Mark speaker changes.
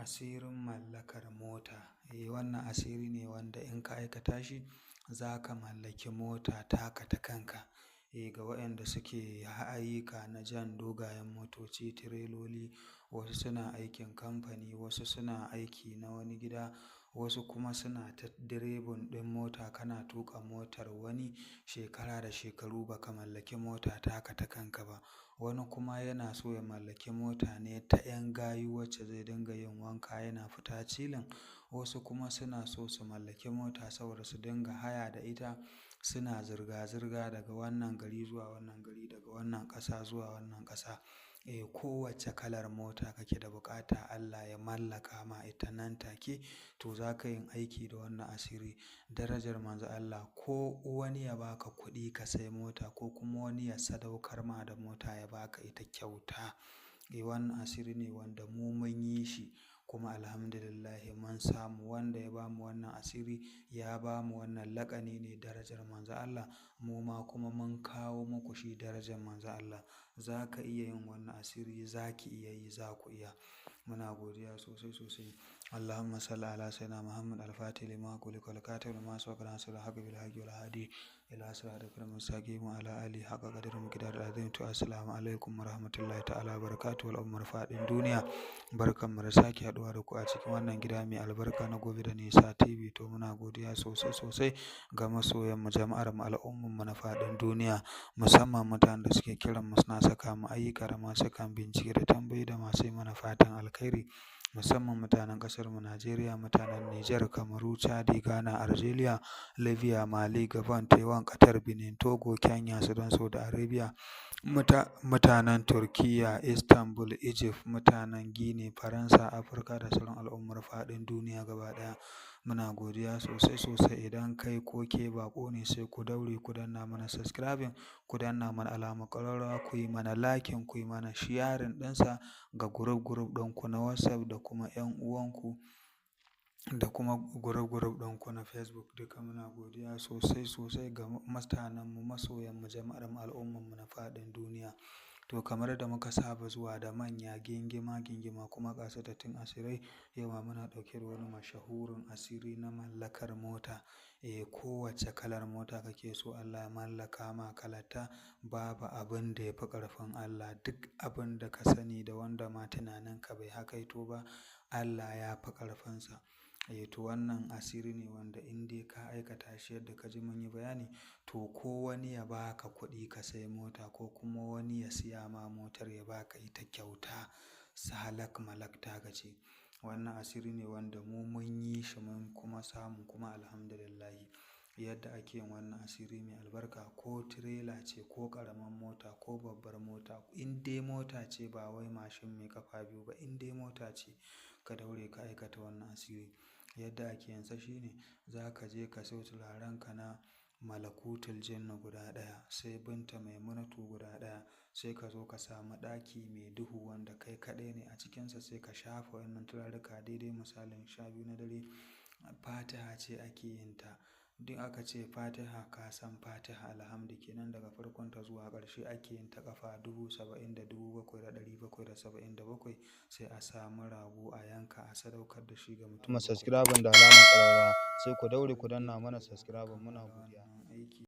Speaker 1: Asirin mallakar mota. Eh, wannan asiri ne wanda in ka aikata shi za ka mallaki mota taka ta kanka. Eh, ga waɗanda suke ayyuka na jan dogayen motoci, tireloli, wasu suna aikin kamfani, wasu suna aiki na wani gida, wasu kuma suna ta direbin ɗin mota. Kana tuƙa motar wani shekara da shekaru ba ka mallaki mota taka ta kanka ba. Wani kuma yana so ya mallaki mota ne ta 'yan gayu wacce zai dinga yin wanka yana fita cilin. Wasu kuma suna so su mallaki mota saboda su dinga haya da ita, suna zirga-zirga daga wannan gari zuwa wannan gari, daga wannan ƙasa zuwa wannan ƙasa. Eh, kowacce kalar mota kake da buƙata Allah ya mallaka ma ita nan take, to za ka yin aiki da wannan asiri. Darajar Manzon Allah, ko wani ya ba ka kuɗi ka sai mota ko kuma wani ya sadaukar ma da mota ya ba ka ita kyauta. Eh, wannan asiri ne wanda mu mun yi shi kuma alhamdulillah mun samu. Wanda ya bamu wannan asiri ya bamu wannan laƙani ne darajar Manzon Allah. Mu ma kuma mun kawo muku shi darajar Manzon Allah. Za ka iya yin wannan asiri, za ki iya yi, za ku iya. Muna godiya sosai sosai. Allahumma salli ala sayyidina Muhammad al-Fatih lima ughliqa wal khatimi lima sabaqa nasiril haqqi bil haqqi wal hadi ila siratikal mustaqim wa ala alihi haqqa qadrihi wa miqdaril azim. To, assalamu alaikum wa rahmatullahi ta'ala wa barakatuhu. Al'ummar faɗin duniya, barkanmu da sake haɗuwa da ku a cikin wannan gida mai albarka na Gobe da Nisa TV. To, muna godiya sosai sosai ga masoyan mu, jama'ar mu, al'ummar mu na faɗin duniya, musamman mutanen da suke kiran mu suna saka mu ayyuka da masu kan bincike da tambayoyi da masu yi mana fatan alkhairi, musamman mutanen ƙasar mu Najeriya, mutanen Nijar, Kamaru, Chadi, Ghana, Algeria, Libya, Mali, Gabon, Taiwan, Qatar, Benin, Togo, Kenya, Sudan, Saudi Arabia, mutanen Turkiyya, Istanbul, Egypt, mutanen Guinea, Faransa, Afirka da sauran al'ummar faɗin duniya gaba ɗaya. Muna godiya sosai sosai. Idan kai ko ke baƙo ne, sai ku daure ku danna mana subscribing, ku danna mana alamar ƙararrawa, ku yi mana liking, ku yi mana sharing ɗinsa ga group group ɗinku na WhatsApp da kuma 'yan uwanku da kuma group group ɗinku na Facebook. Duka muna godiya sosai sosai ga mutanenmu, masoyanmu, jama'ar mu, al'ummar mu na faɗin duniya. To, kamar da muka saba zuwa da manya gingima gingima kuma ƙasaitattun asirai, yau ma muna ɗauke da wani mashahurin asiri na mallakar mota. Eh, kowacce kalar mota kake so Allah ya mallaka ma kalarta, babu abin da ya fi ƙarfin Allah. Duk abin da ka sani da wanda ma tunaninka bai hakaito ba, Allah ya fi ƙarfinsa. Eh, to wannan asiri ne wanda in dai ka aikata shi yadda ka ji mun yi bayani, to ko wani ya ba ka kuɗi ka sai mota ko kuma wani ya siya ma motar ya ba ka ita kyauta, salak malak taka ce. Wannan asiri ne wanda mu mun yi shi mun kuma samu kuma alhamdulillah. Yadda ake yin wannan asiri mai albarka, ko tirela ce ko ƙaramin mota ko babbar mota, in dai mota ce, ba wai mashin mai ƙafa biyu ba, in dai mota ce, ka daure ka aikata wannan asiri. Yadda ake yin sa shine za ka je ka sayo turarenka na malakutul jinni guda ɗaya, sai binta maimunatu guda ɗaya, sai ka zo ka samu ɗaki mai duhu wanda kai kaɗai ne a cikinsa, sai ka shafa wannan turaruka daidai misalin 12 na dare. Fatiha ce ake yin ta. Duk aka ce Fatiha, ka san Fatiha alhamdu kenan, daga farkon ta zuwa ƙarshe ake yin ta ƙafa 77,777, sai a samu rago a yanka a sadaukar da shi ga mutum
Speaker 2: Kuma
Speaker 1: bakwai.
Speaker 2: subscribe da alamar ƙararrawa, sai ku daure ku danna mana subscribe. Muna godiya.